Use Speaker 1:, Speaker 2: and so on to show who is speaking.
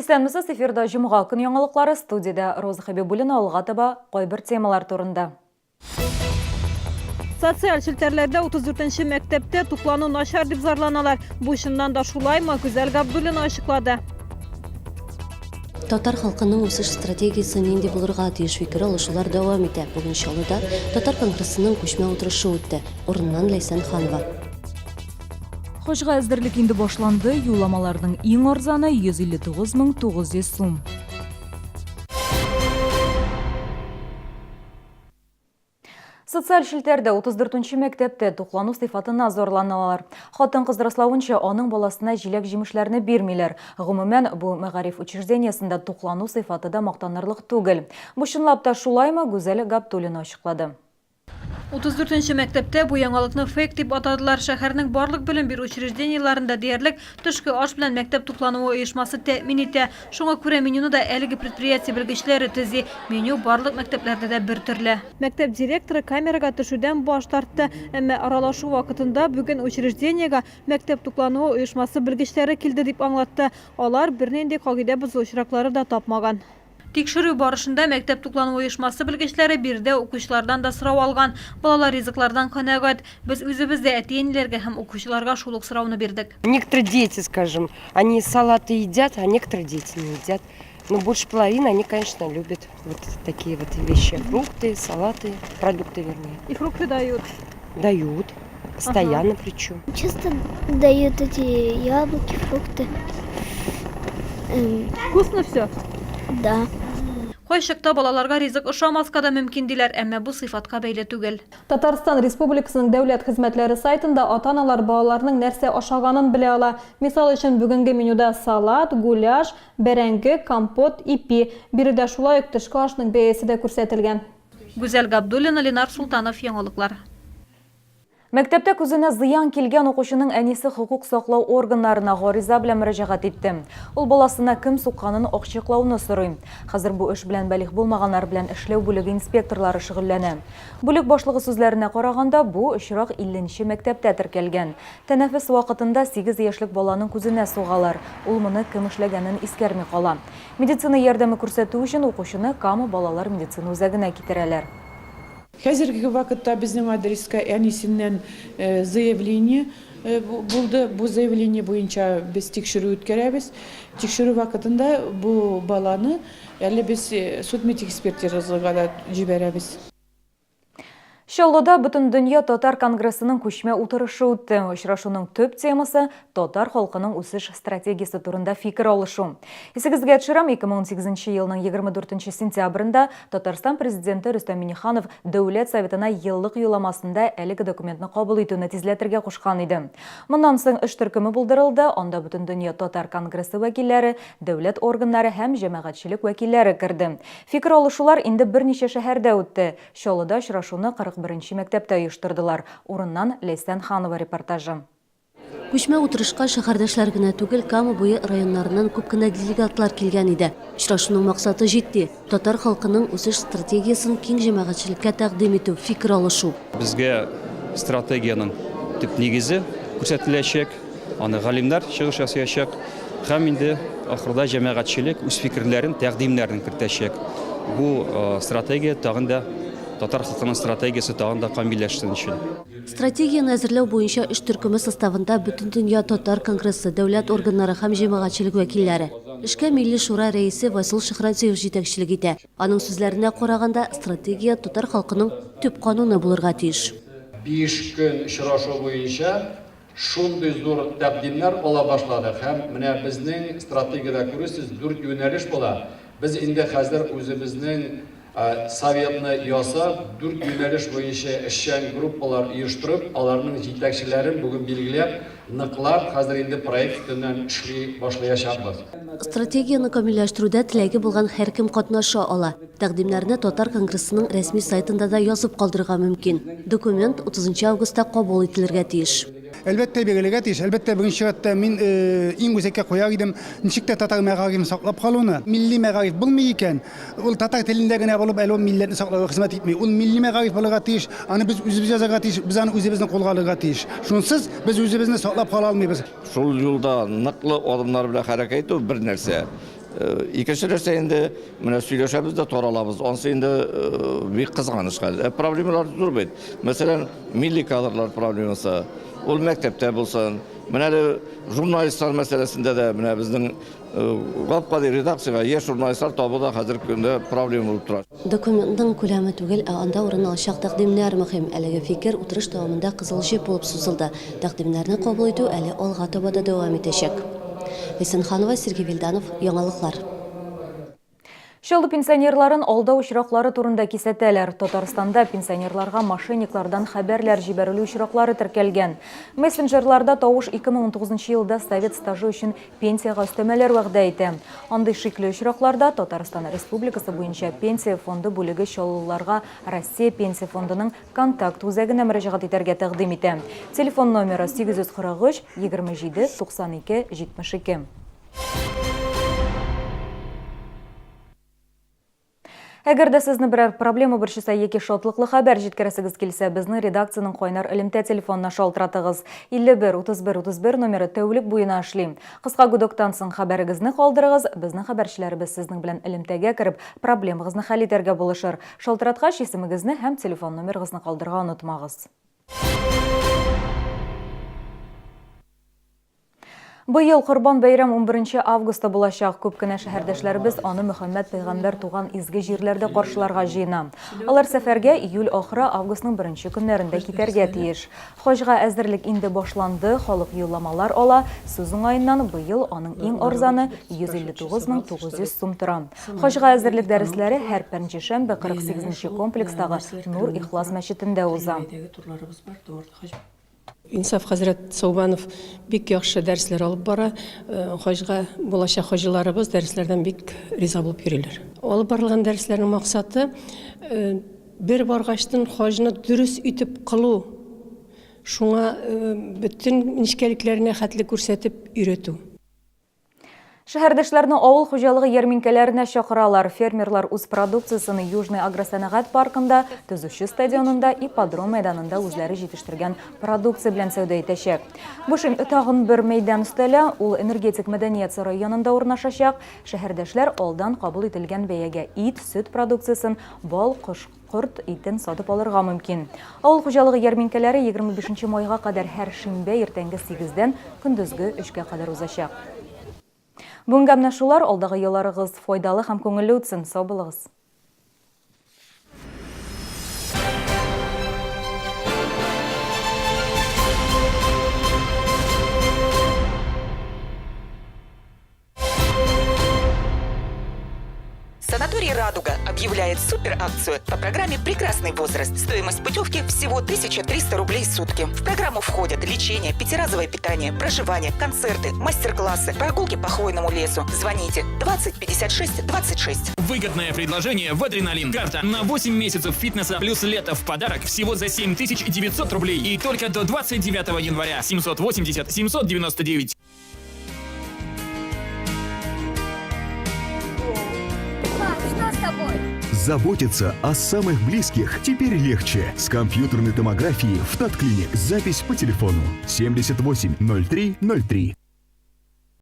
Speaker 1: Исәнмесез, эфирда җомга көн яңалыклары, студиядә Роза Хәбибуллина, алга таба кайбер темалар турында.
Speaker 2: Социаль челтәрләрдә 34 нче мәктәптә туклану начар дип зарланалар. Бу чыннан да шулаймы? Гүзәл Габдуллина ачыклады.
Speaker 3: Татар халкының үсеш стратегиясе нинди булырга тиеш фикер алышулар дәвам итә. Бүген Чаллыда Татар конгрессының күчмә утырышы үтте. Урыннан Ләйсән Ханова.
Speaker 1: Хаҗга әзерлек инде башланды, юлламаларның иң арзаны 159 900 сум. Социаль челтәрдә 34 нче мәктәптә туклану сыйфатына зарланалар. Хатын-кыз раславынча, аның баласына җиләк-җимешләрне бирмиләр. Гомумән, бу мәгариф учреждениесендә туклану сыйфаты да мактанырлык түгел. Бу чынлап та шулаймы, Гүзәл Габдуллина ачыклады.
Speaker 2: 34 нче мәктәптә бу яңалыкны фейк дип атадылар. Шәһәрнең барлык белем бирү учреждениеләрендә диярлек төшке аш белән мәктәп туклануы оешмасы тәэмин итә. Шуңа күрә менюны да әлеге предприятие белгечләре төзи. Меню барлык мәктәпләрдә дә бертөрле. Мәктәп директоры камерага төшүдән баш тартты. Әмма аралашу вакытында бүген учреждениегә мәктәп туклануы оешмасы белгечләре килде, дип аңлатты. Алар бернинди кагыйдә бозу очраклары да тапмаган. Тикшерү барышында мәктәп туклану оешмасы белгечләре биредә укучылардан да сорау алган. Балалар ризыклардан канәгать. Без үзебез дә әти-әниләргә һәм укучыларга шул ук сорауны бирдек.
Speaker 4: Некоторые дети, скажем, они салаты едят, а некоторые дети не едят. Но больше половины они, конечно, любят вот такие вот вещи. Фрукты, салаты, продукты, вернее.
Speaker 2: И фрукты дают?
Speaker 4: Дают. Постоянно ага. причем.
Speaker 5: Часто дают эти яблоки, фрукты.
Speaker 2: Вкусно все?
Speaker 5: Да.
Speaker 2: Кайчакта балаларга ризык ошамаска да мөмкин диләр, әмма бу сыйфатка бәйле түгел. Татарстан Республикасының Дәүләт хезмәтләре сайтында ата-аналар балаларының нәрсә ашаганын белә ала. Мисал өчен, бүгенге менюда салат, гуляш, бәрәңге, компот, ипи. Биредә шулай ук төшке ашның бәясе дә күрсәтелгән. Гүзәл Габдуллина, Ленар Солтанов, Яңалыклар.
Speaker 1: Мәктәптә күзенә зыян килгән укучының әнисе хокук саклау органнарына гариза белән мөрәҗәгать итте. Ул баласына кем сукканын ачыклауны сорый. Хәзер бу эш белән балигъ булмаганнар белән эшләү бүлеге инспекторлары шөгыльләнә. Бүлек башлыгы сүзләренә караганда, бу очрак 50 нче мәктәптә теркәлгән. Тәнәфес вакытында сигез яшьлек баланың күзенә сугалар. Ул моны кем эшләгәнен искәрми кала. Медицина ярдәме күрсәтү өчен укучыны Кама балалар медицина үзәгенә китерәләр.
Speaker 6: Хәзерге вакытта безнең адреска әнисеннән заявление булды. Бу заявление буенча без тикшерү үткәрәбез. Тикшерү вакытында бу баланы әле без судмедэкспертизага да җибәрәбез.
Speaker 1: Чаллыда Бөтендөнья татар конгрессының күчмә утырышы үтте. Очрашуның төп темасы, татар халкының үсеш стратегиясе турында фикер алышу. Исегезгә төшерәм, 2018 елның 24 сентябрендә Татарстан Президенты Рөстәм Миңнеханов Дәүләт Советына еллык юлламасында әлеге документны кабул итүне тизләтергә кушкан иде. Моннан соң эш төркеме булдырылды, анда Бөтендөнья татар конгрессы вәкилләре, дәүләт органнары һәм җәмәгатьчелек вәкилләре керде. Фикер алышулар инде берничә шәһәрдә үтте. Чаллыда очрашуны 41 нче мәктәптә оештырдылар. Урыннан Ләйсән Ханова репортажы.
Speaker 3: Күчмә утырышка шәһәрдәшләр генә түгел, Кама буе районнарыннан күп кенә делегатлар килгән иде. Очрашуның максаты җитди, татар халкының үсеш стратегиясен киң җәмәгатьчелеккә тәкъдим итү, фикер алышу.
Speaker 7: Безгә стратегиянең төп нигезе күрсәтеләчәк, аны галимнәр чыгыш ясаячак һәм инде ахырда җәмәгатьчелек үз фикерләрен, тәкъдимнәрен кертәчәк. Бу стратегия тагын да татар халкының стратегиясе тагын да камилләшсен өчен.
Speaker 3: Стратегияне әзерләү буенча эш төркеме составында Бөтендөнья татар конгрессы, дәүләт органнары һәм җәмәгатьчелек вәкилләре. Эшкә Милли Шура рәисе Васил Шәһрадиев җитәкчелек итә. Аның сүзләренә караганда, стратегия татар халкының төп кануны булырга тиеш.
Speaker 8: Биш көн очрашу буенча шундый зур тәкъдимнәр ала башладык һәм менә безнең стратегиядә күрерсез, дүрт юнәлеш була. Без инде хәзер үзебезнең Советны ясап, дүрт юнәлеш буенча эшчән группалар оештырып, аларның җитәкчеләрен бүген билгеләп, ныклап, хәзер инде проект өстеннән эшли башлаячакбыз.
Speaker 3: Стратегияне камилләштерүдә теләге булган һәркем катнаша ала. Тәкъдимнәрне Татар конгрессының рәсми сайтында да язып калдырырга мөмкин. Документ утызынчы августта кабул ителергә тиеш.
Speaker 9: Әлбәттә, бирелергә тиеш. Әлбәттә, беренче чиратта мин иң үзәккә куяр идем, ничек тә татар мәгарифен саклап калуны. Милли мәгариф булмый икән, ул татар телендә генә булып, әле ул милләтне саклауга хезмәт итми. Ул милли мәгариф булырга тиеш, аны без үзебез язарга тиеш, без аны үзебезнең кулга алырга тиеш. Шунсыз без үзебезне саклап кала алмыйбыз.
Speaker 10: Шул юлда ныклы адымнар белән хәрәкәт итү бер нәрсә. Икенче нәрсә инде, менә сөйләшәбез дә таралабыз. Ансы инде бик кызганыч хәл. Ә проблемалар зур бит. Мәсәлән, милли кадрлар проблемасы. Ул мәктәптә булсын. Менә әле журналистлар мәсьәләсендә дә менә безнең гап-гади редакциягә яшь журналистлар табу да хәзерге көндә проблема булып тора.
Speaker 3: Документның күләме түгел, ә анда урын алачак тәкъдимнәр мөһим. Әлеге фикер утырыш дәвамында кызыл җеп булып сузылды. Тәкъдимнәрне кабул итү әле алга таба да дәвам итәчәк. Ләйсән Ханова, Сергей Вильданов, Яңалыклар.
Speaker 1: Чаллы пенсионерларын алдау очраклары турында кисәтәләр. Татарстанда пенсионерларга мошенниклардан хәбәрләр җибәрелү очраклары теркәлгән. Мессенджерларда тавыш 2019 елда совет стажы өчен пенсиягә өстәмәләр вәгъдә итә. Андый шикле очракларда Татарстан Республикасы буенча Пенсия фонды бүлеге чаллылыларга Россия Пенсия фондының Контакт үзәгенә мөрәҗәгать итәргә тәкъдим итә. Телефон номеры 843 27 92 72. Әгәр дә сезне берәр проблема борчыса яки шатлыклы хәбәр җиткерәсегез килсә, безнең редакциянең кайнар элемтә телефонына шалтыратыгыз. 51 31 31 номеры тәүлек буена эшли. Кыска гудоктан соң хәбәрегезне калдырыгыз, безнең хәбәрчеләребез сезнең белән элемтәгә кереп, проблемагызны хәл итәргә булышыр. Шалтыраткач, исемегезне һәм телефон номерыгызны калдырырга онытмагыз. Быел Корбан бәйрәм 11 августта булачак. Күп кенә шәһәрдәшләребез аны Мөхәммәд пәйгамбәр туган изге җирләрдә каршыларга җыена. Алар сәфәргә июль ахыры, августның беренче көннәрендә китәргә тиеш. Хаҗга әзерлек инде башланды, халык юлламалар ала. Сүз уңаеннан, быел аның иң арзаны 159 900 сум тора. Хаҗга әзерлек дәресләре һәр пәнҗешәмбе 48 нче комплекстагы Нур Ихлас мәчетендә уза.
Speaker 11: Инсаф хәзрәт Саубанов бик яхшы дәресләр алып бара. Хаҗга булачак хаҗиларыбыз дәресләрдән бик риза булып йөриләр. Алып барылган дәресләрнең максаты, бер баргачтын хаҗны дөрес итеп кылу, шуңа бөтен нечкәлекләренә хәтле күрсәтеп өйрәтү.
Speaker 1: Шәһәрдәшләрне авыл хуҗалыгы ярминкәләренә чакыралар. Фермерлар үз продукциясен Южный агросәнәгать паркында, Төзүче стадионында, ипподром мәйданында үзләре җитештергән продукция белән сәүдә итәчәк. Бу шимбә тагын бер мәйдан өстәлә, ул Энергетик мәдәният сарае янында урнашачак. Шәһәрдәшләр алдан кабул ителгән бәягә ит, сөт продукциясен, бал, кош, корт итен сатып алырга мөмкин. Авыл хуҗалыгы ярминкәләре 25 майга кадәр һәр шимбә иртәнге сигездән көндезге өчкә кадәр узачак. Бүгенгә менә шулар, алдагы елларыгыз файдалы һәм күңелле үтсен, сау булыгыз!
Speaker 12: Санаторий «Радуга» объявляет суперакцию по программе «Прекрасный возраст». Стоимость путевки всего 1300 рублей в сутки. В программу входят лечение, пятиразовое питание, проживание, концерты, мастер-классы, прогулки по хвойному лесу. Звоните 20 56 26.
Speaker 13: Выгодное предложение в «Адреналин». Карта на 8 месяцев фитнеса плюс лето в подарок всего за 7900 рублей. И только до 29 января 780 799.
Speaker 14: Заботиться о самых близких теперь легче. С компьютерной томографией в Татклиник. Запись по телефону 78 03 03.